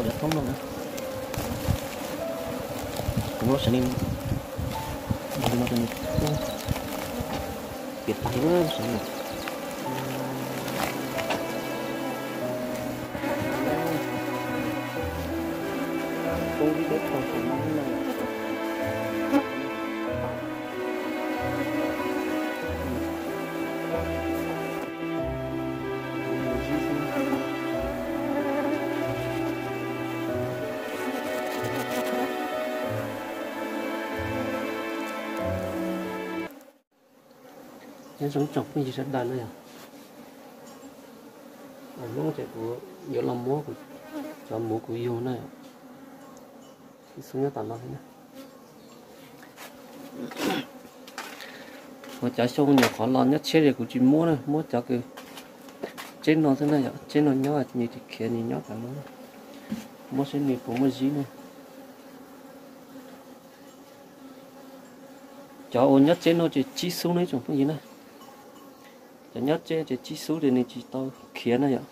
Cov thoob no na, kuv muab saib li no, piam tag li na, saib li no. Poob ib peb tog saum no na. Nyob zoo tsoom phooj ywg sawv daws na yom. Hnub no ces kuv yuav los muab kuv cov muv kuv yug na yom. Ib xub nyob tom no xwb na. Ua cov xyoo nyuam qhuav los nyob tshiab ces kuv tsis muab na, muab cov kws tseb no xwb na yom, tseb no nyob nws tsis khiav nws nyob tom no. Muab saib nws puas muaj zib na. Cov uas nyob tseb no ces tsib xub na ib tsoom phooj ywg na. Cov nyob tseb ces tsib xub ces nws tsis tau khiav na yom.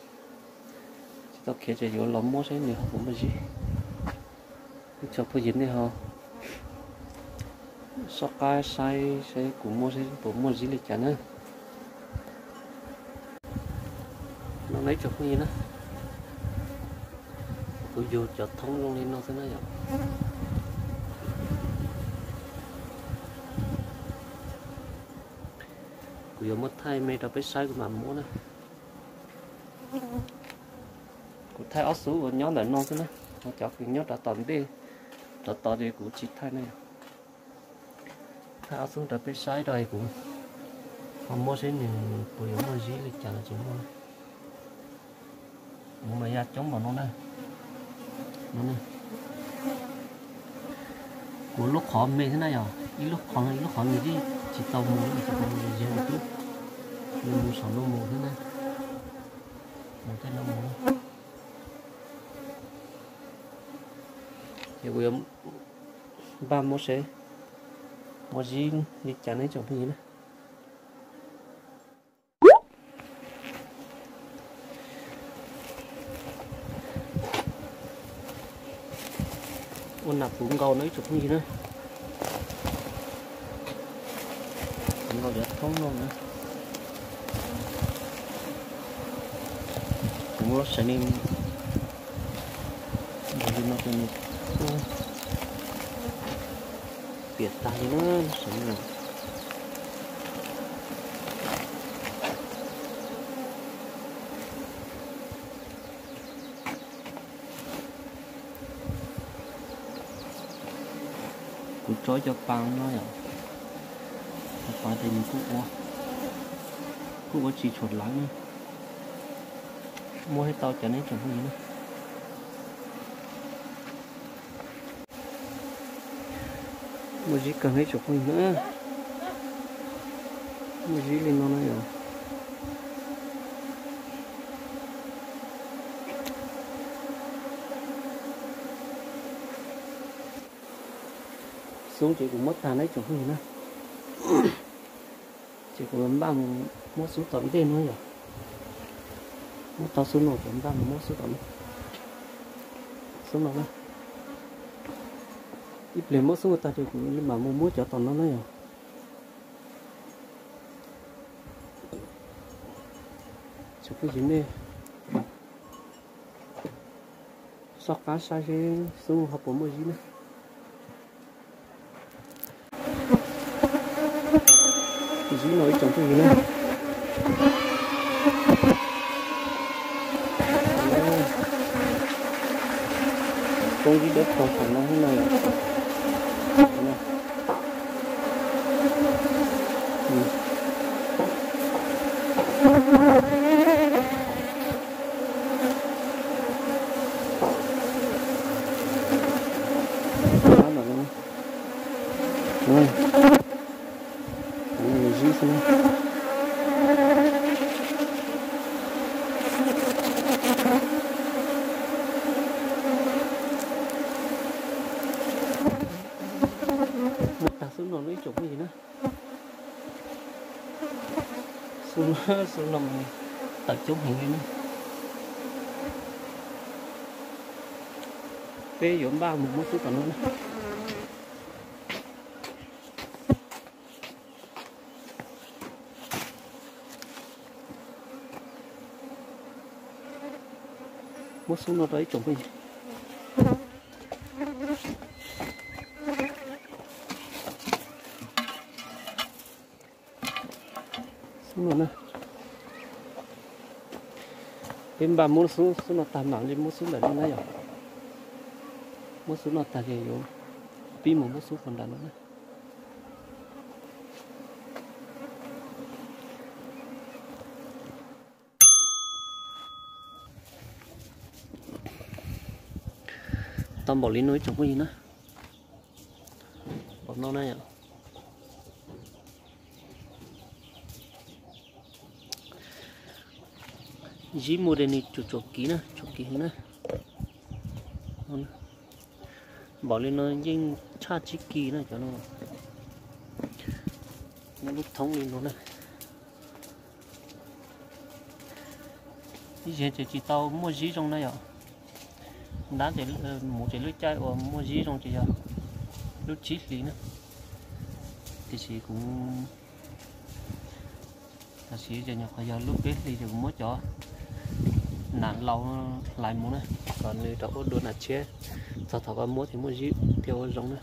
Tsis tau khiav ces yuav los muab saib nws puas muaj zib. Ib tsoom phooj ywg nej ho soj qab saib saib kuv muab saib puas muaj zib li cas na. No na ib tsoom phooj ywg na, kuv yug cov thoob zoo li no xwb na yom. Kuv yuav muab thaij me rau peb saib kuv mam muab na. Kuv thaij ob xub uas nyob ntawm no xwb na, ho cov kws nyob rov tom ntej, rov tom ces kuv tsis thaij na yom. Thaij ob xub rau peb saib rau kuv ho muab saib nws puas yuav muaj zib li cas los tsis muaj. Kuv mas ya coob npaum no na. Kuv lub qhov me thiab na yom, ib lub qhov ib lub qhov nws tsis tau mus, tsis tau mus ze tus tub, nws mus saum no mus thiab na. Mus tej no mus. Ces kuv yuav npaj muab saib muaj zib li cas na ib tsoom phooj ywg na. Ua nam puv nkaus no ib tsoom phooj ywg na. Puv nkaus cov thoob no na. Kuv muab saib li no ces nws piam tag li na, saib li no. Kuv tso cov pas no yom, cov pas ces nws kuj ua, kuj ua tsis tshua lawv na. Muab hais tau cov neb tsoom phooj ywg na. Muaj zib kawg neb tsoom phooj ywg na. Muaj zib li no na yom. Xub ces kuv muab tag neb tsoom phooj ywg na. Ces kuv npaj mus muab xub tom ntej no yom. Muab tau xub no ces npaj mus muab xub tom no. Xub no na. Ib pliag muab xub no tag ces kuv mam mus muab cov tom no na yom. Tsoom phooj ywg nej soj qab saib seb xub ho puas muaj zib na. Zib no ib tsoom phooj ywg na. Poob zib dawb paug saum no thiab na. Zib xwb na. Muab tag xub no na ib tsoom phooj ywg na. Xub no, xub no tawm coob heev li na. Peb yuav npaj mus muab xub tom no na. Muab xub no rau ib tsoom phooj ywg. Xub no na. Peb npaj muab xub, xub no tag mam li muab xub ntawm no na yom. Muab xub no tag ces yuav pib mus muab xub qhov nram no na. Tau npaum li no ib tsoom phooj ywg na. Npaum no na yom. Zib muaj de nws tsuam tsuam kiv na, tsuam kiv heev na. Npaum li no yeej tshaj tsib kis na cov no. Muaj lub thoob li no na. Ib zaug ces tsis tau muaj zib zoo na yom. Ntab ces mus ces lub caij uas muaj zib zoo ces yog lub tsib hlis na. Tiam sis kuv tam sim ces nyuam qhuav yog lub peb hlis ces kuv muab cov nas laus hlais mus na, kom nws rov ua dua nas tshiab, txog thaum koj muab ces muaj zib thiaj ua zoo na.